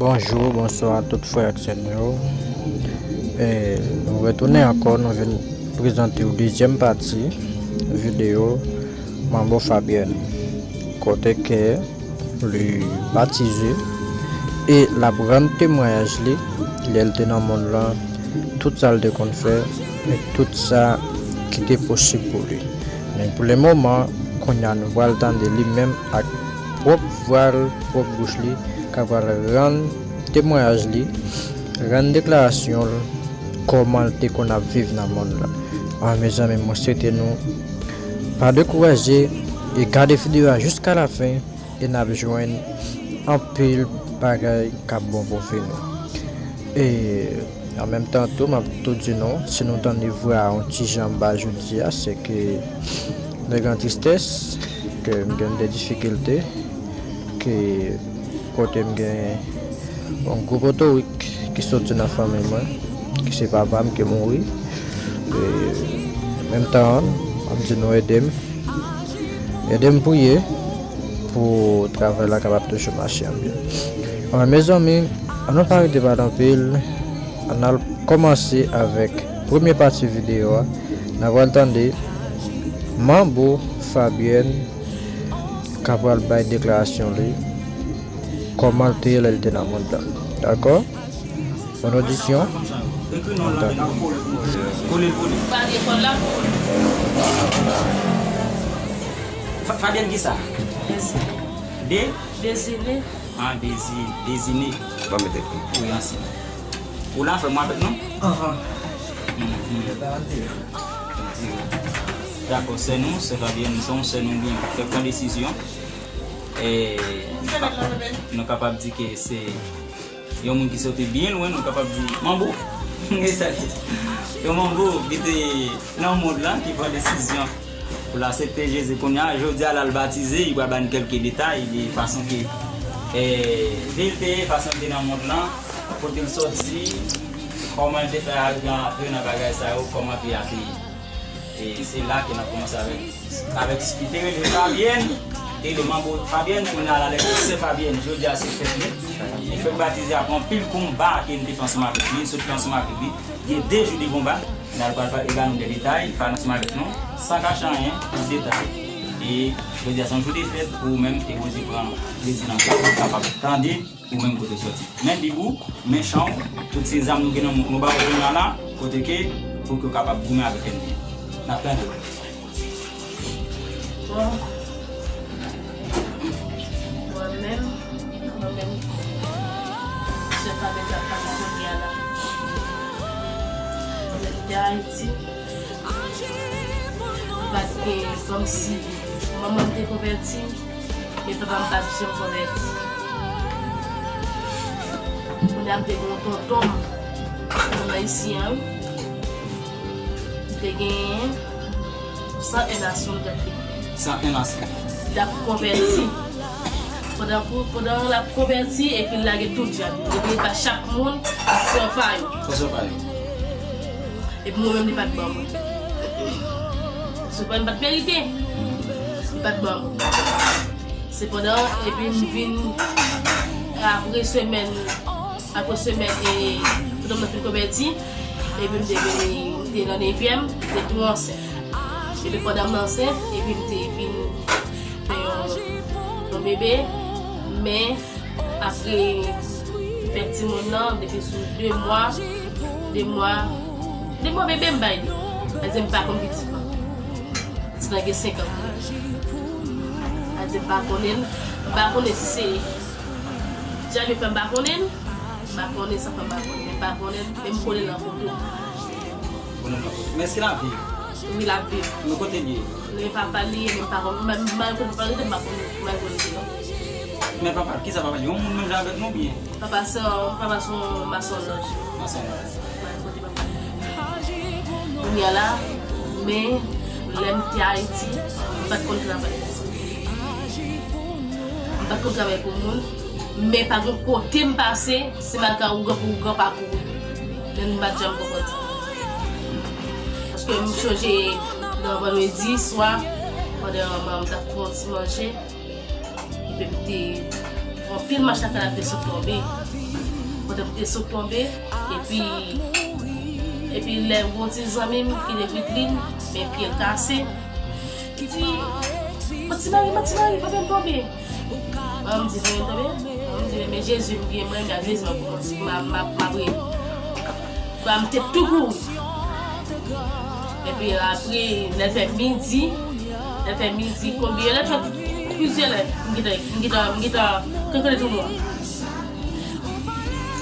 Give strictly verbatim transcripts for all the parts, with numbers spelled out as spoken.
Bonjou, bonswa tout frè ak sè nou yo. E, nou retounen ankò, nou vin prezante w dezyèm pati videyo Manbo Fabienne. Kote ke li batize e l ap rann temwayaj li lè l te nan mond lan, tout sa l te konn fè, e tout sa ki te posib pou li. Men pou le moman, kounye a nou pral tande li menm ak pwòp vwa l, pwòp bouch li, k ap pral rann temwayaj li, rann deklarasyon l, kòman l te konn ap viv nan mond lan. An, mezanmi, mwen swete nou pa dekouraje e gade videyo a jiska lafen e n ap jwenn anpil bagay k ap bon pwofit nou. E an menm tan tou, m ap tou di nou, si nou tande vwa a yon ti jan anba jodi a, se ke de gran tristès, ke m gen de difikilte, ke kote m gen yon gwo potorik ki soti nan fanmi mwen, ki se papa m ki mouri. E menm tan an, m ap di nou ede m, ede m priye pou travay la kapab toujou mache an byen. Alò, mezanmi, ann nou pa rete pale anpil, ann al kòmanse avèk premye pati videyo a. N a pral tande Manbo Fabienne k ap pral bay deklarasyon li, kòman l te ye lè l te nan mond lan. Dakò? Bòn odisyon. Ekri non l la, men nou kole l pou li. Kole l pou li. Pa lekòl la. Fa-, Fabienne kisa? Dezi. De? Dezine. Ah, Dezi, Dezine. Ban m mete. Wi, ansanm. Ou la, fè mwen avèk nou? Ahan. Mhm. Dakò, sè nou, sè Fabienne, se yon sè nou byen, fè pran desizyon. E, nou kapab di ke se yon moun ki soti byen lwen, nou kapab di manbo. Yon manbo ki te nan mond lan, ki pran desizyon pou l aksepte Jezi. Kounye a, jodi a, l al batize, li pral ba n kèlke detay de fason ke, e, vi l te ye, fason l te nan mond lan, kote l soti, kòman l te fè al antre nan bagay sa yo, kòman peyi a te ye. E se la ke n ap kòmanse avèk, avèk, li te rele Fabienne, te rele manbo Fabienne, kounye a l ale sè Fabienne, jodi a se fèt li. Li fèk batize apre anpil konba ke n te fè ansanm avèk li, n sot fè ansanm avèk li. Gen de jou de konba, n al pral pale, e ba nou de detay, pale ansanm avèk nou, san kache anyen, tout detay. E jodi a se yon jou de fèt pou ou menm, e Rosie pran plezi nan sa, ou kapab tande ou menm kote w soti. Men bib ou, men chan w, tout se zam nou gen nan men nou, nou ba w kounye a la, kote ke, pou ke w kapab goumen avèk ènmi an. N ap tande w. Bon. Mwen menm, mwen menm, se pa de sa k ap pale kounye a la. Lè m te Ayiti, m pa t gen, kòmsi manman m te konvèti, men papa m pa t janm konvèti. Kounye a m te gen yon tonton m, tonton ayisyen an, wi. Li te gen san en an sou tèt li. San en an. L ap konvèti. Pandan, pandan l ap konvèti, epi l lage tout djab yo. Epi li ba chak moun san fa yo. San fa yo. Epi mwen menm, li pa t ban mwen. Sepandan, m pa t merite. Li pa t ban mwen. Sepandan, epi m vin, apre semèn, apre semèn, e, tonton m nan fin konvèti, epi m te vini, m te nan nevyèm, m te tou ansent. Epi pandan m ansent, epi m te vin fè yon, yon bebe, men apre fèt timoun nan, depi sou de mwa, de mwa, de mwa bebe m bay li. Sa vle di m pa konn pitit lan. Pitit lan gen senk an. Sa vle di m pa konnen l. M pa konnen si se djab yo fè m pa konnen l. M pa konnen sa fè m pa konnen l. M pa konnen l, men m konnen l nan foto. Konnen l nan foto. Men èske l ap viv? Wi, l ap viv. Men kote l ye? Men papa l li ye, men m pa konn, m pa, m pa konn kote papa l rete, m pa konn, m pa konn kote l ye, non. Men papa l, kisa papa l ye? Yon moun menm jan avèk nou, oubyen? Papa se, papa se yon masonlòj. Masonlòj. Mwen kote papa. Kounye a la, men lè m te Ayiti, m pa t konn travay. M pa t konn travay pou moun, men pa gen kote m pase, se malgre ougan pou ougan pa kouri. Men m pa t janm konprann sa. Paske m chonje nan vandredi swa, pandan manman m t ap fè yon ti manje, epi m te Anpil mach lakay la te sot tonbe. Kote m te sot tonbe, epi, epi lè yon ti zanmi m ki te Vidlin, men pye l kase. Li di, "Manti Mari, Manti Mari, pa fè m tonbe." Mwen, m di, "Fè m tonbe?" Mwen, m di, "Men Jezi m gen, mwen, men ak Jezi m ap, m ap, m ap, m ap rele." Kwa m te tou kouri. Epi apre, lè l fè midi, lè l fè midi, konbyen lè l fè plizyè lè, m gentan, m gentan, m gentan kankanne tou nwa.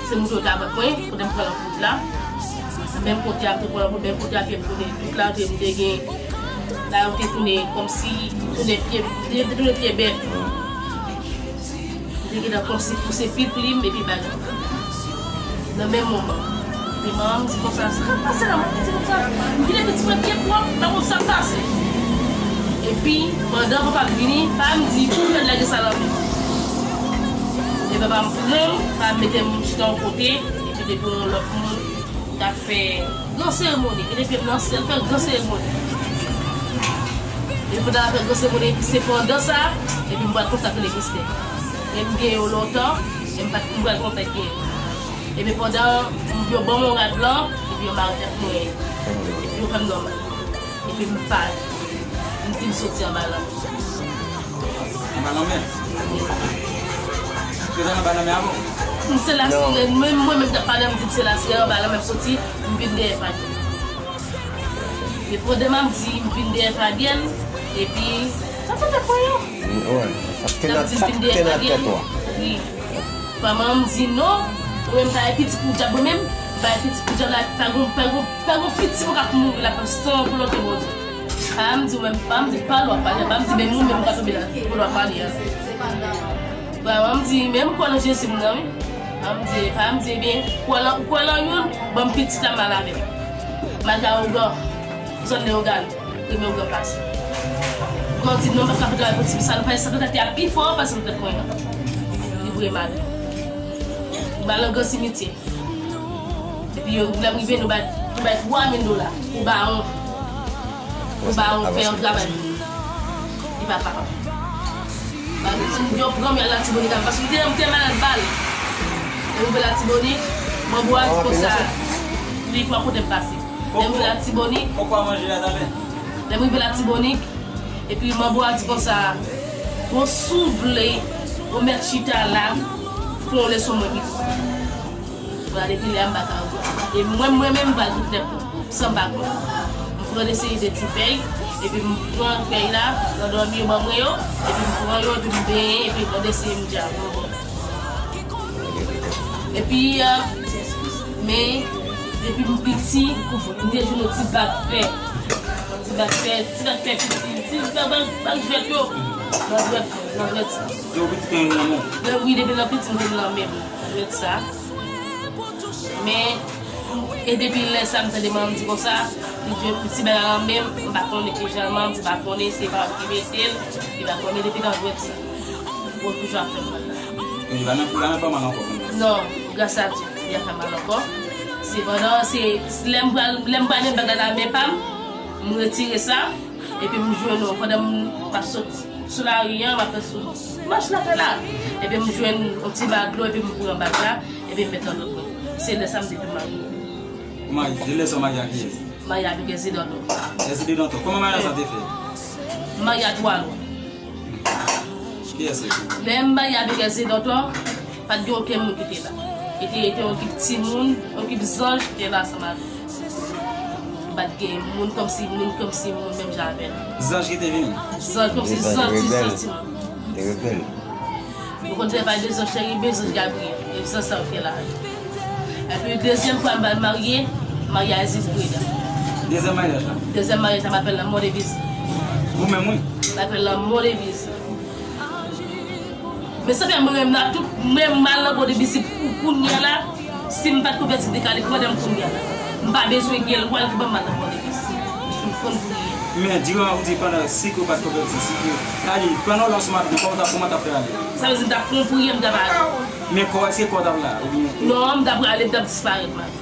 Se moto yo t ap bat mwen, kote m pran nan wout la. Menm kote a, m te pran nan wout, menm kote a, pye m tounen, tout la, m te gen, la, yo te tounen kòmsi, tounen pye, te tounen pye bèt. M te gentan kòmsi pouse piplim epi bagay. Nan menm moman, epi manman m di konsa, "Sa k ap pase la?" Mwen di konsa, "M kite pitit mwen byen pwòp, pa konn sa k pase." Epi, pandan papa m vini, pa m di, "Pou mwen lage sa nan men m." Epi papa m pran m, pa m mete m chita yon kote, epi te gen yon lòt moun. T ap fè gran seremoni. Kite pye m nan syèl, fè gran seremoni. Epi pandan l ap fè gran seremoni, epi se pandan sa, epi m pral kontakte Levis. E m gen yo lontan, e m pa t, m pral kontakte yo. Epi pandan yo ban m yon rad blan, epi yo mare tèt mwen, epi yo fè m dòmi. Epi m pale. M di m soti anba lanmè. Anba lanmè? Ou te anba lanmè avan? M se la sirèn. Mwen, mwen menm k ap pale, m di m se la sirèn, anba lanmè m soti, m vin dèyè Fabienne. E pandan m ap di m vin dèyè Fabienne, epi sa fè tèt mwen yo. Wi, sa te nan, sa te nan tèt ou a. Wi. Manman m di non, ou menm pa gen pitit pou dyab ou menm, pa gen pitit pou dyab la, pa gon, pa gon, pa gon pitit mwen k ap mouri la, san volonte Bondye. Papa m di ou menm, papa m di pa lè w ap pale, papa m di menm ou menm ou ka tonbe la, pou lè w ap pale a. Manman m di, men m kwè nan Jezi m nan wi. Papa m di, papa m di, ebyen, ou kwè nan, ou kwè nan youn, ban m pitit la m al avè l. M al ka ogan, zòn Leyogàn. Premye ogan pase. Ogan di non, m pa ka fè travay pou ti fi sa, nou fè sa, tèt li a pi fò pase nan tèt mwen an. Li voye m ale. M al nan gran simitye. Epi yo, lè m rive, nou bay, nou bay twa mil dola pou bawon. Pou bawon fè yon travay. Li pa kapab. Yo pran m, y al Latibonit avè m, paske m te, m te malad bal. Lè m rive Latibonit, manbo a di konsa, li pa kote m pase. Lè m rive Latibonit, lè m rive Latibonit, epi manbo a di konsa, bon, si w vle, ou mèt chita la, pou yon leson mwen pito. Mwen depi lè a m pa ka wè. E mwen, mwen menm, m pral tout lè pou, san m pa konn. M pran de seri de ti fèy, epi m pran fèy la, nan dòmi yo ban mwen yo, epi m pran yo, epi m benyen, epi m pran de seri m di a bon. Epi, euh, men, depi m piti, m te jwenn yon ti bak fè. Yon ti bak fè, ti bak fè piti, ti bak, bak, bak jwèt yo. Nan jwèt, nan jwèt sa. Depi w piti, te gen nan men w? Wi, depi nan piti, m te gen nan men m. Nan jwèt sa. Men, e depi lè sa, m tande manman m di konsa, li jwenn ti bagay la nan men m, m pa konnen ki jan, manman m di pa konnen, se pa ki mete l, li pa konnen depi nan jwèt sa. Bon, toujou ap fè m mal la. Li pa nan, li pa nan fè mal ankò, konnen? Non, gras a Dye, li ap fè mal ankò. Se pandan, se, lè m pral, lè m pral met bag la nan men pa m, m retire sa, epi m jwenn yon, pandan m ap sot sou lari an, m ap fè sou mach lakay la. Epi m jwenn yon ti bag dlo, epi m pran bag la, epi m met nan dòt mwen. Se lè sa m te vin marye. Ou marye, de lè sa w marye ak kiyès? Marye avèk Èzide Dantò. Èzide Dantò. Kòman maryaj la te fèt? M marye a twa lwa. Kiyès se? Lè m marye avèk Èzide Dantò, pa t gen okenn moun ki te la. E te, e te yon ekip timoun, yon ekip zanj ki te la ansanm avè m. Pa t gen moun kòmsi, moun kòmsi, moun menm jan avè m. Zanj ki te vini? Zanj kòmsi zanj, ti zanj timoun. Te rebèl. Ou konn fè pale de zanj cheriben, zanj Gabriyèl. E zanj sa yo te la. Epi dezyèm fwa m pral marye, m marye a Isis Preda. Dezyèm maryaj la? Dezyèm maryaj la, m ap fè l nan Mòn Evizi. Ou menm, wi? M ap fè l nan Mòn Evizi. Men sa fè mwen menm la, tout, mwen m al nan Mòn Evizi pou kounye a la, si m pa t konvèti, m te ka ale pandan m kounye a la. M pa bezwen gen lwa ki ban m al nan Mòn Evizi. M konn priye. Men, diran ou di pandan, si ke w pa t konvèti, si ke, ale, pandan w la ansanm avèk mwen, kòman w t ap, kòman w t ap fè ale? Sa vle di m t ap pran priyè, m t ap ale. Men kò, èske kò w t ap la, oubyen? Non, m t ap prale, m t ap disparèt, m ap.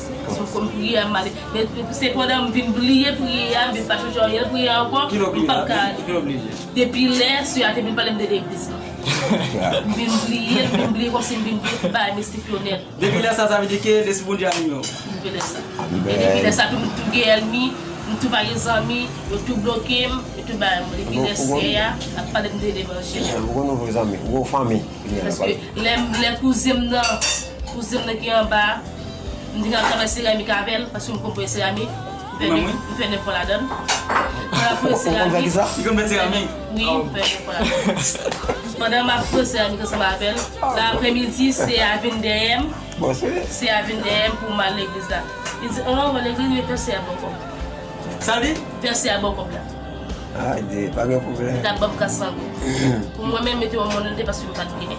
Si m konn priye, m ale. Men se pandan m vin bliye priye a, m vin pa chonje anyen priye a ankò, m p ap ka ale. Ki lè w bliye? Depi lè sè a te vin pale m de legliz la. M vin bliye l, m vin bliye kòmsi m vin bliye bagay mistik yo nèt. Depi lè sa, sa vle di ke lespri Bondye a nou yo. Depi lè sa. E depi lè sa, tou, m tou gen ènmi, m tou pa gen zanmi, yo tou bloke m, yo tou bay m. Depi lè sè a ap pale m de levanjil. Ou gon nouvo zanmi, ou gon fanmi. Paske lè, lè kouzen m nan, kouzen m nan ki anba, m di m ap travay seramik avè l, paske m konn fè seramik. M fè nèf, m fè nèf an ladan l. Mwen ap fè seramik. Ou konn fè seramik? Wi, m fè nèf an ladan l. Pandan m ap fè seramik ansanm avè l, nan aprèmidi, sè a vin dèyè m. Sè a vin dèyè m pou m al legliz la. Li di, "Oh, w al legliz, men pè sè a bò kòb." Sa l di? Pè sè a bò kòb la. Ah, Dye, pa gen pwoblèm. Li t ap ban m kat san goud. Pou mwen menm, mete yon mòn li te paske m pa t gen.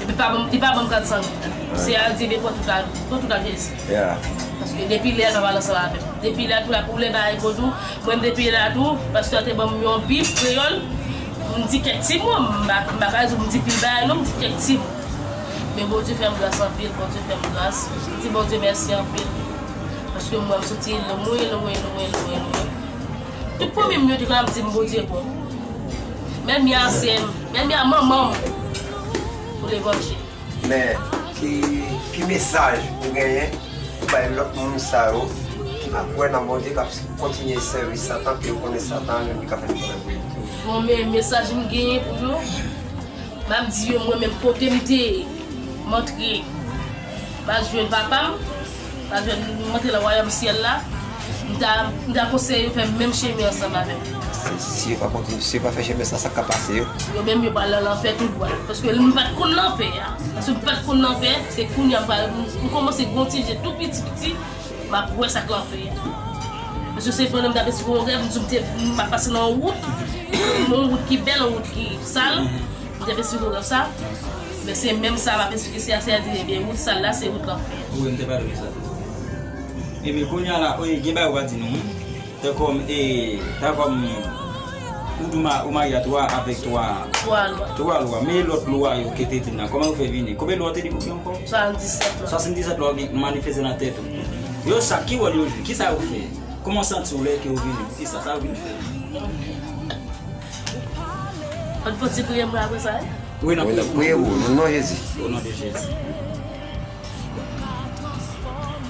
Epi pa ban m, li pa ban m kat san goud. Sè a di, "Ebyen, pran tout la, pran tout la, Jezi." Paske depi lè a, l pa pale ansanm avè m. Depi lè a, tou la, pou lè bagay bon tou, mwen, depi lè a tou, pastè a te ban m yon bib kreyòl, m di kèk ti mo, m pa, m pa ka di w m di pil bagay non, m di kèk ti mo. Men Bondye fè m gras anpil, Bondye fè m gras. M di Bondye mèsi anpil. Paske m wè m soti lwen, lwen, lwen, lwen, lwen, lwen. Tout fanmi m yo te konn ap di m Bondye bon. Menm ya sè m, menm ya manman m. Pou levanjil. Men, ki, ki mesaj ou genyen pou bay lòt moun sa yo ki pa kwè nan Bondye, k ap kontinye sèvi Satan, ke yo konnen Satan menm li ka fè nou konnen pou li? Bon, men mesaj m genyen pou yo, m ap di yo, mwen menm kote m te ye, m antre, m al jwenn papa m, m al jwenn, m antre nan wayòm syèl la, m ta, m ta konseye yo fè menm chemen ansanm avè m. Si yo pa kontinye, si yo pa fè chemen sa, sa k ap pase yo? Yo menm yo pral nan lanfè tou dwat. Paske m pa t konn lanfè a. Paske m pa t konn lanfè, se kounye a m pral, m kòmanse gon ti je tou piti piti, m ap wè sa k lanfè a. Paske se pandan m t ap esplike yon rèv, m di m te, m ap pase nan yon wout, yon wout ki bèl, yon wout ki sal. M te fè sou rèv sa. Men se menm sa m ap esplike, se a, se a di, ebyen, wout sal la, se wout lanfè. Wi, m te pale de sa tou. Ebyen, kounye a la, wi, gen bagay ou pa di nou, wi. Tankòm, e, tankòm, ou di w ma-, ou marye a twa, avèk twa, twa lwa. Twa lwa. Men lòt lwa yo ke te di nan, kòman yo fè vini? Konbyen lwa ou te di pou ki ankò? Swasanndisèt lwa. Swasanndisèt lwa ou gen manifeste nan tèt ou. Yo, sa, ki wòl yo jwe? Kisa yo fè? Kòman w santi w lè ke yo vini? Poukisa? Sa yo vin fè? Ann fè ti priyè pou mwen apre sa, wi. Wi, n ap priye pou ou. Priye pou ou, nan non Jezi. O non de Jezi.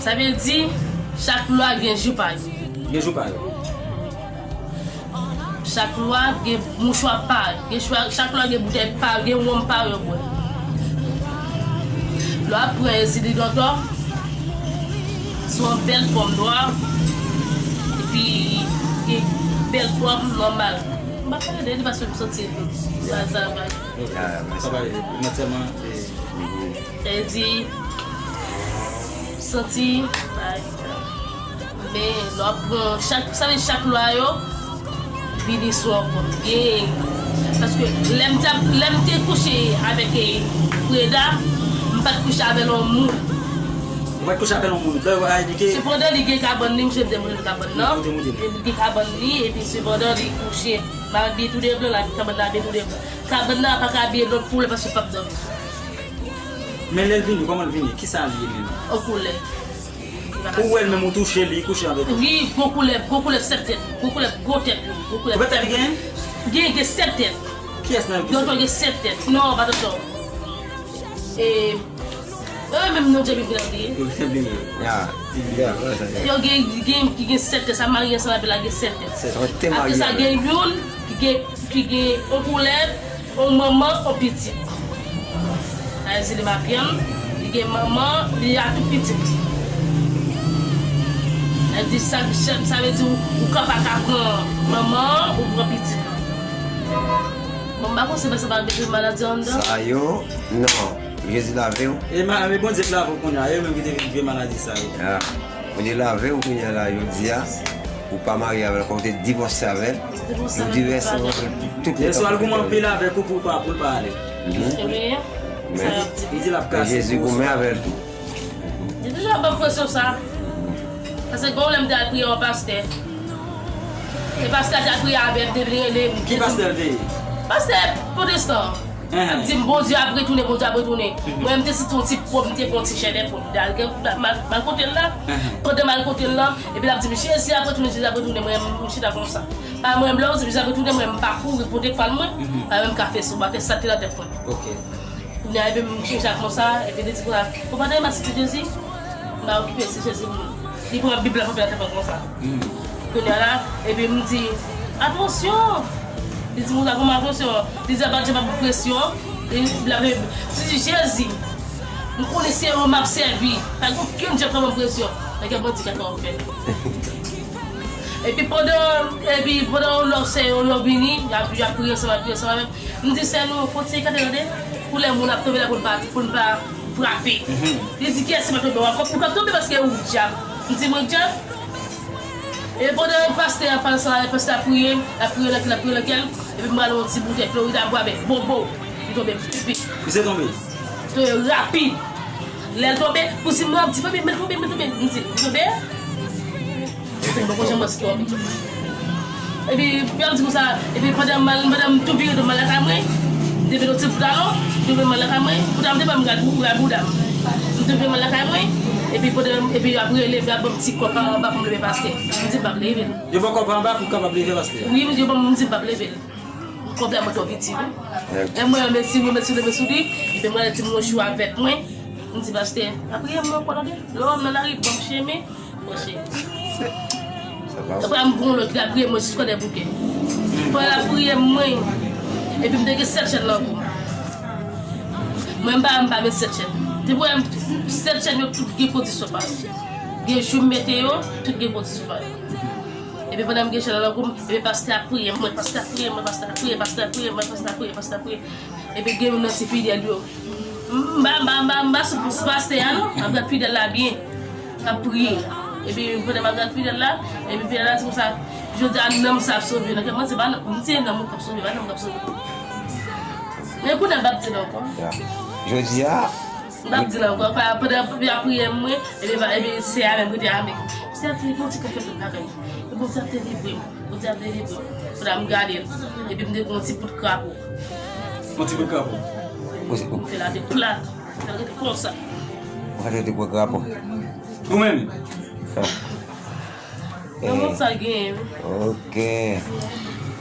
Sa vle di, chak lwa gen jou pa yo. Gen jou pa yo. Chak lwa gen mouchwa pa yo. Gen chwa, chak lwa gen boutèy pa yo, gen wonm pa yo bwè. Lè w ap pran Ezili Dantò, se yon bèl pòm nwa, epi gen bèl pòm nòmal. M pa pale de li paske m santi sa, sa va. Sa va, mwen tèlman, e, Sa vle di, santi, bay. Men, lè w ap pran chak, sa vle di chak lwa yo, vini sou yon kont. Gen, paske lè m t ap, lè m te kouche avèk, e, Freda, m pa t kouche avè l yon moun. Ou pa t kouche avè l yon moun. Lè w a endike. Sepandan, li gen kabann li, m jete mwen nan kabann nan. Li gen kabann li, epi sepandan, li kouche. M abiye tou de blan, la, kabann nan abiye tou de blan. Kabann nan pa ka abiye lòt koulè paske l p ap dòmi. Men lè l vini, kòman l vini? Kisa l ye menm? An koulè. Ou wè l menm, ou touche li, li kouche avèk ou? Wi, gwo koulè, gwo koulè sèt tèt. Gwo koulè, gwo tèt, wi. Gwo koulè. Konbyen tèt li genyen? Gen, gen sèt tèt. Kiyès nan yo ki sèt? Dòkta gen sèt tèt. Non, pa dòkta. E, e, menm non Djemil ki nan li. Yo gen, gen, ki gen sèt tèt. Sa marye ansanm avè l la gen sèt tèt. Apre sa, gen youn ki gen, ki gen yon koulè, yon manman, yon pitit. Sa vle di li mapyanm, li gen manman, li a tout pitit. Sa vle di sa, sa, sa vle di ou, ou ka pa ka pran manman an, ou pran pitit lan. Bon, m pa konn si se pa gen maladi anndan. Sa yo, non. Jezi lave w. E ma-, e Bondye k lave w kounye a, yo menm ki te vin gen maladi sa yo. Ya. Bondye lave w kounye a la, jodi a. Ou pa marye avè l, ankò ou te divòse avè l. Ou divòse avè l. Tout. Lè swa l goumen anpil avèk ou pou pa, pou l pa ale. Mhm. Men, li di l ap kase. Jezi goumen avè l tou. Li toujou ap ban m presyon sa. Paske gon lè m te al priye yon pastè. E pastè a te al priye avè m, te vin rele m. Ki pastè l te ye? Pastè pwotestan. L ap di m, Bondye ap retounen, Bondye ap retounen. Mwen, m te santi yon ti pwòp, m te pran yon ti chèlè pwòp. M al, m al, m al kote l la. Pandan m al kote l la, epi l ap di m, Jezi ap retounen, Jezi ap retounen. Mwen, m chita konsa. A mwen, lè w di, m ap retounen, mwen, m pa kouri pote kòl mwen, pa menm ka fè sou batè, sa te nan tèt mwen. Ok. Kounye a, epi m chanje ak konsa, epi li di konsa, ou pa tande m ap site Jezi? M pa okipe si Jezi m. Li pran Bib la, fè tèt mwen konsa. Kounye a la, epi m di, atansyon! Li di, moun la, kòman atansyon? Li di, a pa Dye, pa pou presyon. Li di, Jezi, m konnen se ou m ap sèvi. Pa gen okenn djab k ap ban m presyon. Nèg yo bandi k ap fè. Epi pandan, epi pandan yon lòt sè, yon lòt vini, y ap, y ap priye ansanm, y ap priye ansanm avè m. M di, sè nou, fò ti ekate tande, pou lè moun ap tonbe la, pou n pa, pou n pa frape. Li di, kiyès ki pa tonbe? W ap, ou p ap tonbe paske ou djab. M di, mwen djab? E pandan pastè a pale ansanm avè m, pastè a priye, l ap priye nan kè l, l ap priye nan kè l, epi m rale yon ti boutèy Florida, m frape, bobo, li tonbe, pipi. Misye tonbe? Tonbe rapid. Lè l tonbe, pou si m ap di, fanmi, men l tonbe, men l tonbe. M di, li tonbe? Mwen pa konn jan mwen si tonbe. Epi, y ap di konsa, epi pandan m al, pandan m tou vire do m al lakay mwen, m te vin yon ti pantalon, m te vin m al lakay mwen, pandan m te pran m gad, gad bouda m. M te vin m al lakay mwen, epi pandan, epi y ap rele, y ap ban m ti kòb pa anba pou m leve pastè. M di m p ap leve l. Yo ba w kòb pa anba pou w kapab leve pastè a? Wi, yo ban m, m di m p ap leve l. Kòb la mwen twò piti wi. E mwen, mèsi, mwen mèsi, mèsi sou li. Epi mwen, ti moun yo chou avèk mwen. M di, pastè, pa priye mwen ankò tande. Lè w wè m nan lari, ban m chemen. Monchè. Apre m pran lòt, li ap priye mwen jiska dè boukè. Pandan l ap priye mwen, epi m te gen sèt chèn nan kou m. Mwen, m pa, m pa met sèt chèn. Te pou m sèt chèn yo tout gen pwodiksyon pa yo. Gen jou m mete yo, tout gen pwodiksyon pa yo. Epi pandan m gen chèn nan kou m, epi pastè ap priye mwen, pastè ap priye mwen, pastè ap priye, pastè ap priye mwen, pastè ap priye, pastè ap priye. Epi gen youn nan ti fidèl yo. M pa, m pa, m pa, m pa sou, sou pastè a non, m ap gad fidèl la byen. M ap priye. Epi pandan m ap gad fidèl la, epi fidèl la di konsa, jodi a nanm sa ap sove. Nan kè mwen, se pa nanm, m se nanm ou k ap sove, pa nanm k ap sove. Men kounye a m p ap di l ankò. Jodi a, m p ap di l ankò. Pa, pandan y ap priye mwen, epi, epi sè a menm rete avèk m. Sè a te gon ti kòk fè tout bagay. Epi Bondye ap delivre m. Bondye ap delivre m. Pandan m gade l, epi m te gon ti bout krapo. Yon ti bout krapo? M fè l ate plat. Fè l rete konsa. Ou fè l rete gwo krapo. Ou menm? Nan mond sa genyen wi. Ok.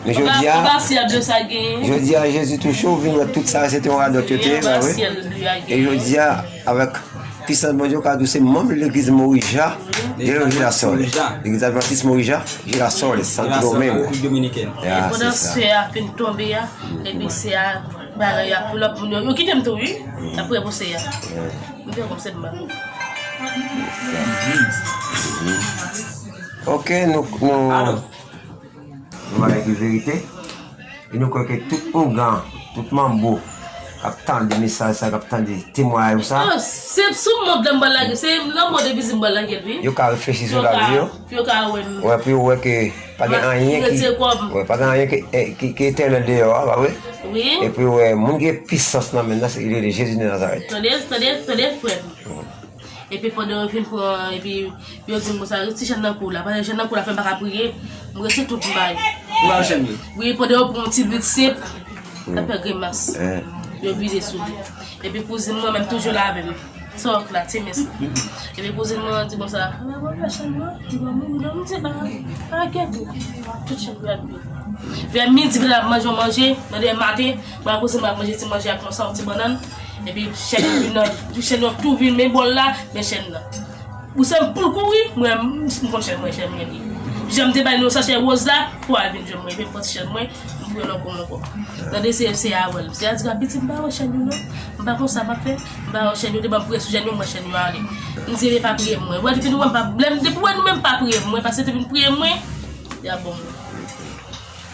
Men jodi a, anba syèl ble sa genyen. Jodi a, Jezi touche w, vin wè tout sa, se te yon radòt yo te ye, pa vre? Anba syèl ble a genyen. E jodi a, avèk pisans Bondye, w ka di w se manm legliz Morija de Girasol. Legliz Advantis Morija, Girasol, Santo Domingo. Repiblik Dominikèn. E pandan sè a fin tonbe a, epi sè a, bagay a, lòt moun yo, yo kite m tou wi. Apre pou sè a. M fè kòmsi m pa. Ok, nou, nou, nou pale ki verite. E nou kwè ke tout ougan, tout manbo k ap tande mesaj sa, k ap tande temwayaj ou sa. Ah, se sou mond la m pral lage, se nan mond envizib m pral lage l wi. Yo ka reflechi sou lavi yo. Pou yo ka wè m. Wè, pou yo wè ke pa gen anyen ki, wè, pa gen anyen ki, eh, ki, ki etènèl deyò a, pa vre? Wi. Epi wè, moun gen pisans nan men l, se li rele Jezi de Nazarèt. Tande, tande, tande, frè m. Epi pandan yo fin pran, epi yo di m konsa, rete chèn nan kou la. Pandan chèn nan kou la fè m pa ka priye, m rete tout m bay. Ou ba yo chèn yo? Wi, pandan yo pran yon ti lwil senp, l ap fè grimas. Yo vide sou li. Epi kouzin mwen menm toujou la avè m. Sòk la, ti mès la. Epi kouzin mwen di konsa, "Mwen wè chèn mwen, li pa mouri non, m di pa, pa enkyete ou." Tout chèn yo ap viv. Vè midi, vè l ap manje yon manje, nan dèyè maten, mwen ak kouzin mwen ap manje ti manje ak konsa, yon ti bannann. Epi chèn yo vin nan, chèn yo tou vin, men bòl la, men chèn nan. Ou se m pou l kouri, mwen, m konn chèn mwen, chèn mwen li. Jan m te bay nou sachè woz la, pou al vin jwenn mwen, epi m pran ti chèn mwen, m pou yo nan kou m ankò. Tande se, se a wè l. Se a di, "Pitit, m pa wè chèn yo non. M pa konn sa m ap fè. M pa wè chèn yo, te ban m priye sou chèn yo, m wè chèn yo ale." M di, "Ebyen, pa priye mwen." Wè, depi nou wè m pa, lè m, depi wè nou menm pa priye mwen, paske te vin priye mwen, y ap bon mwen.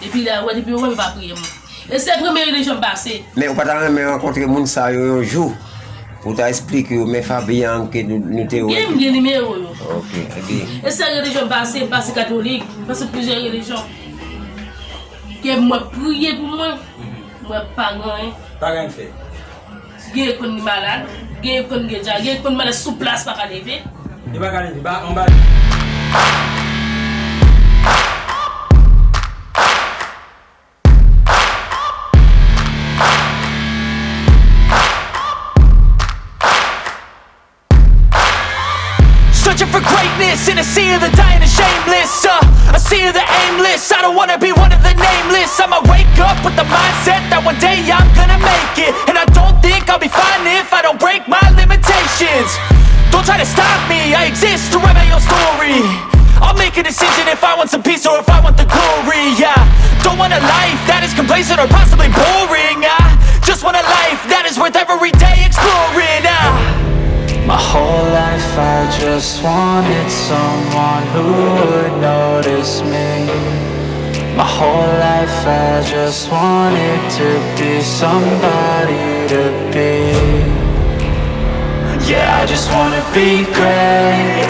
Epi la, wè, depi yo wè m pa priye mwen. E se premye relijyon m pase. Men ou pa ta renmen rankontre moun sa yo yon jou? Pou w ta esplike yo, men Fabian ke nou, nou te wè. Gen, m gen nimewo yo. Ok, epi. E sèl relijyon m pase, m pase katolik, m pase plizyè relijyon. Ke mwen priye pou mwen, mwen pa gen anyen. Pa gen anyen fè. Gen konn li malad, gen konn gen dya, gen konn malad sou plas pa ka leve. Li pa ka leve, ba, anba. Sèt Searching for greatness in a sea of the dying and shameless. Uh, a sea of the aimless. I don't wanna be one of the nameless. I'ma wake up with the mindset that one day I'm gonna make it. And I don't think I'll be fine if I don't break my limitations. Don't try to stop me, I exist to write my own story. I'll make a decision if I want some peace or if I want the glory. I don't want a life that is complacent or possibly boring. I just want a life that is worth every day exploring. I My whole life I just wanted someone who would notice me. My whole life I just wanted to be somebody to be. Yeah, I just wanna be great.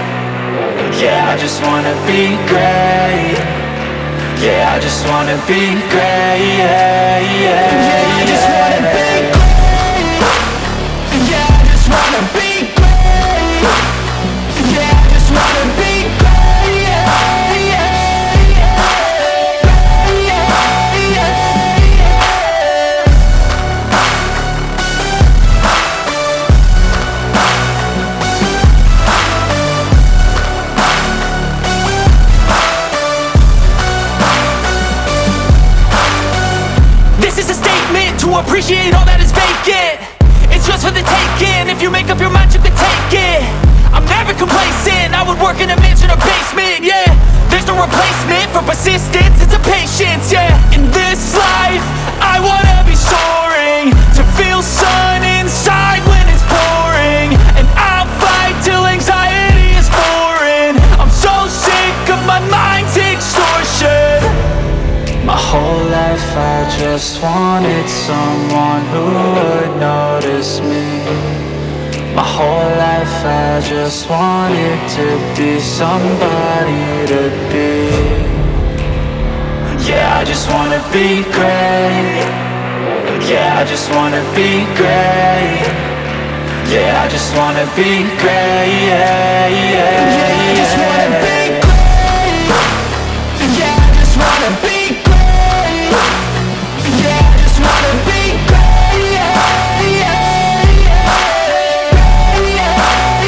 Yeah, I just wanna be great. Yeah, I just wanna be great. Yeah, yeah, yeah. Yeah, I just wanna be great. Yeah, I just wanna be great. Yeah, I just wanna be great. Yeah, yeah, yeah. Yeah, yeah, yeah. This is a statement to appreciate all that is vacant. It's yours for the taking. If you make up your mind, you can take it. I'm never complacent. I would work in a mansion or basement, yeah. There's no replacement for persistence. It's a patience, yeah. In this life, I wanna be soaring. To feel sun inside when it's pouring. And I'll fight till anxiety is foreign. I'm so sick of my mind's extortion. My whole life I just wanted someone who would notice me. My whole life I just wanted to be somebody to be. Yeah, I just wanna be great. Yeah, I just wanna be great. Yeah, I just wanna be great. Yeah, yeah, yeah. Yeah, I just wanna be great. Yeah, I just wanna be great. Yeah, I just wanna be great. Yeah, yeah, yeah. Yeah,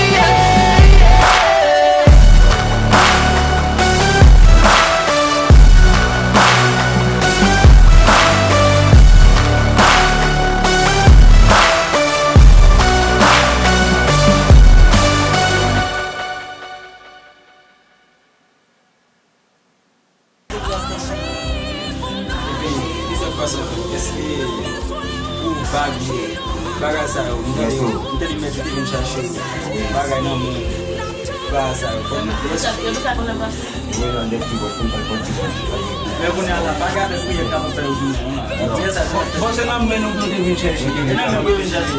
yeah, yeah. Epi, ki sa k pase anfèt? Èske ou vag bagay sa yo? M tande, m tande mèt yo te vin chache bagay nan men bagay sa yo. Kòman? Yo ta, yo ta konn ap pase. Mwen nan dèt ki bò pou m pa konn ki sa ki pase. Men kounye a la, pa gade priyè k ap fè yo vini non la. Priyè sa se. Bon, se nan men nou pou te vin chèche. Se nan men pou yo vin chèche.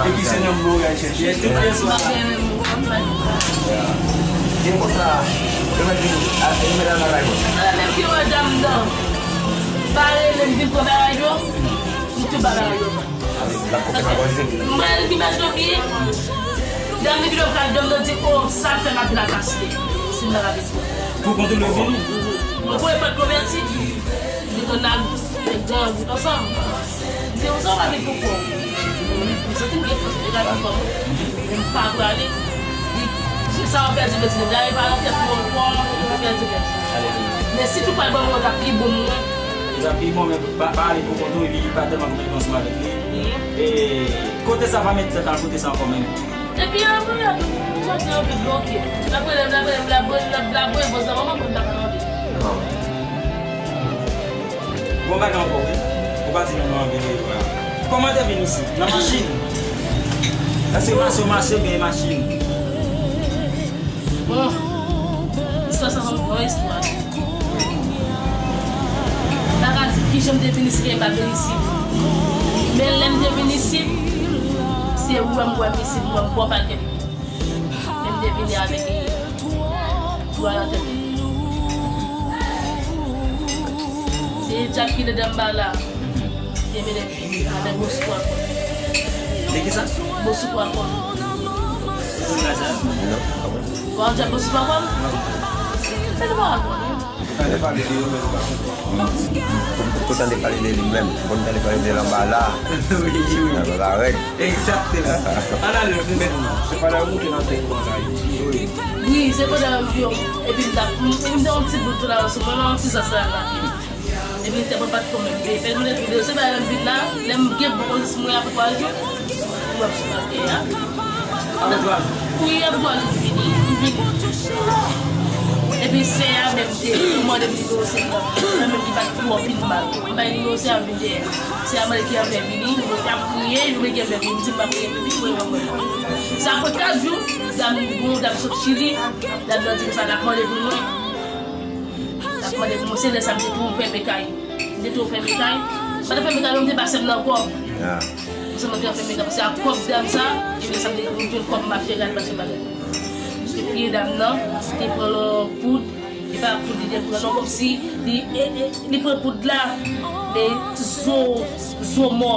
Epi se nan men yo al chèche. Tout priyè sa. Gen konsa, yo mèt vin, a, yo mèt al nan kay mwen. Ala menm gen madanm nan. Pa rele m vin pran bagay yo. M tou ba bagay yo. Paske m al vin mèt yo piye. Dam li vin pral dòm nan di, "O, sa fè m ap vin ak aste." Si m pa ka vin. Pou kontwole vini. Mwen pou e pa konvèti. Li konn al, nèg gang, tout ansanm. Li di, "Ou sa w pa vin pou kò w." M santi m gen fòs, li ka vin kò mwen. Men m pa prale. Li, sa w ap pèdi pèdi, nèg la e pa nan tèt mwen ankò, m pèdi pèdi. Men si tou pral ban mwen, w ap pi bon mwen. Li ap pi bon, men pa, pa ale pou kont ou, epi li pa tèlman gen ansanm avèk li. E, kote sa pa mete tèt al kote sa ankò menm. Epi apre, apre, m santi anvi bloke. L ap rele m, l ap rele m, l ap rele m, l ap, l ap voye voice nan manman m, m pa ka tande. Bon bagay ankò, wi. Ou pa di nou nou anvi rele w la. Kòman te vin isit? Nan machin? Èske mache, w mache oubyen e machin? Bon, istwa sa se yon istwa. M pa ka di kijan m te vin isit, men m pa vin isit. Men lè m te vin isit, se wè m wè m isit, m wè m bò pakèt. Men m te vini avèk dwa nan tèt mwen. Se dyab ki dedan m ba la. Te mennen m vini avèk gwo sou akò. De ki sa? Gwo sou akò. Ou konn sa? Bon, dyab gwo sou akò? Fè nou pa akò, non? Tande pale de yo, men nou pa konprann. Ou tande pale de li menm. Ou konn tande pale de l anba la. Wi, wi. Anba la rèd. Egzakteman. Ann ale, nou met nou. Se pa la moute nan tèt mwen, Ayiti. Wi, se pandan yo, epi m t ap, epi m te yon ti bout tou la, sou mwen, yon ti zans la, la. Epi m te pran pa t fò menm. Epi m te vin, se pa yon vin la, lè m gen bon kondisyon mwen apre twa jou, mwen ap sou pake a. Apre twa jou? Wi, apre twa jou, m vini, m vini. Epi sè a menm te mande m nimewo sè a. Mwen menm ki pa t twò vin mal. M bay nimewo sè a, m vin dèyè. Sè a mande ki anfè vini, m ap kriye, m gen fè vini, m di m pa kriye, epi mwen, mwen, mwen. Sa fè kat jou, dam, gon dam sot Chili, dam nan di m sa l ap mande pou mwen. L ap mande pou mwen, se lè sa m te tou fèmen kay. M te tou fèmen kay. Pandan fèmen kay, mwen m te pase m nan kòb. Paske mwen te fèmen kay, paske ak kòb dam sa, epi sa m te tou jwenn kòb m ap fè gad mache bagay. Paske pye dam nan, te pran yon poud, e pa poud li te pran non, kòmsi li, e, e, li pran poud la, men zo, zo mò.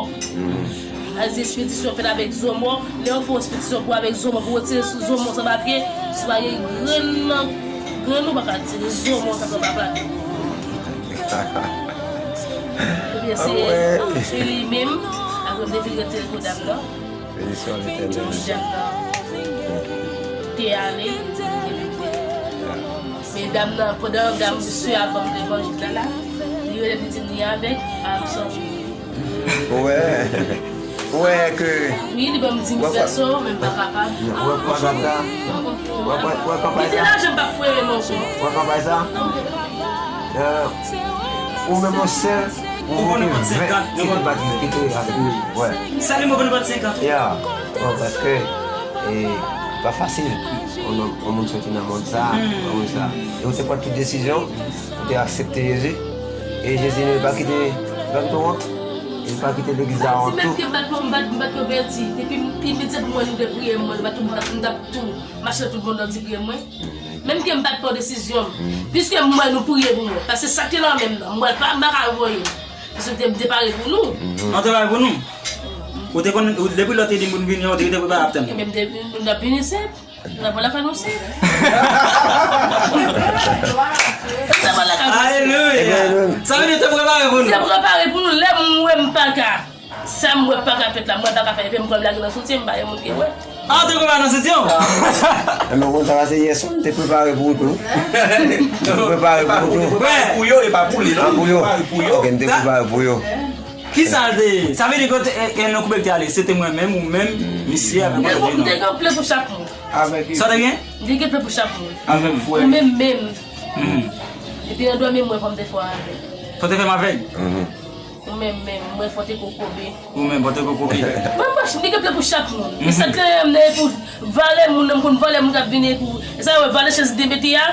Al di ekspedisyon fèt avèk zo mò. Lè yo fè yon ekspedisyon pou avèk zo mò, pou retire zo mò san papye, si pa gen grenn nan, grenn ou pa ka retire zo mò san papye. Ebyen, se, se li menm, apre m te vin retire kou dam nan. Benediksyon Letènèl. Dam nan te ale, men dam nan, pandan dam sou a ban m levanjil la, la, li rele pitit li avèk, a, m sòti. Ou wè, ou wè ke Wi, li ban m di mil pèso, men m pa kapab. Ou wè, ou pa kapab la. Ou wè, ou wè, ou wè kanpay sa? Li te la, jan m pa foure m ankò. Ou wè kanpay sa? Euh, ou menm yon sèl, ou vote vèt, se ki pa ki kite avèk ou. Wè. Sa li mwen konn bat senkant. Ya. Bon, paske, e, pa fasil. Yon nonm, yon moun soti nan mond sa, nan mond sa. E ou te pran tout desizyon, ou te aksepte Jezi. E Jezi li pa kite, li pa kite w wont. Li pa kite legliz la wont tou. Menm ke m pa t, m pa t, m pa t konvèti. Depi m pi piti pou mwen, nou te priye mwen, m pa t, m pa t, m t ap tou mache tout moun nan di priye mwen. Menm ke m pa t pran desizyon m. Piske m wè nou priye pou mwen. Paske sa k te nan men m nan, m wè l pa, m pa ka voye l. Paske m te, m te pare pou nou. An te pare pou nou? Ou te konn, ou, depi lè w te di m pou n vini, ou te, te prepare ap tann. Ebyen, m te, m t ap vini senp. M t ap pral lakay nou senp. M t ap pral lakay nou senp. Alelouya! Sa vle di ou te prepare pou nou? M te prepare pou nou, lè m wè m pa ka. Sa m wè pa ka fèt la, m wè pa ka fèt, epi m pran m lage nan soutyen, m pa yon moun ki wè. Ah, ou te prepare nan soutyen w? Enben, ou konn sa pase yè swa, m te prepare pou ou tou. M te prepare pou ou tou. Ou prepare pou yo, e pa pou li, non? Pa pou yo. Ou prepare pou yo. Ok, m te prepare pou yo. Kisa l te, sa vle di ke, e, e, nan koube l te ale, se te mwen menm, ou menm, misye avèk mwen. M te gen yon plen pou chak moun. Avèk sa w te gen? M te gen plen pou chak moun. Avèk frè. Ou menm menm. Mhm. Epi nan dòmi mwen fò m te fè w avèg. Fò w te fè m avèg? Mhm. Ou menm menm, mwen fò te kokobe. Ou menm, fò te kokobe. Mwen, mwen, m te gen plen pou chak moun. E sa k te, m te pou valè moun nan, m konn valè moun k ap vini pou. E sa yo valè chèz m te mete a.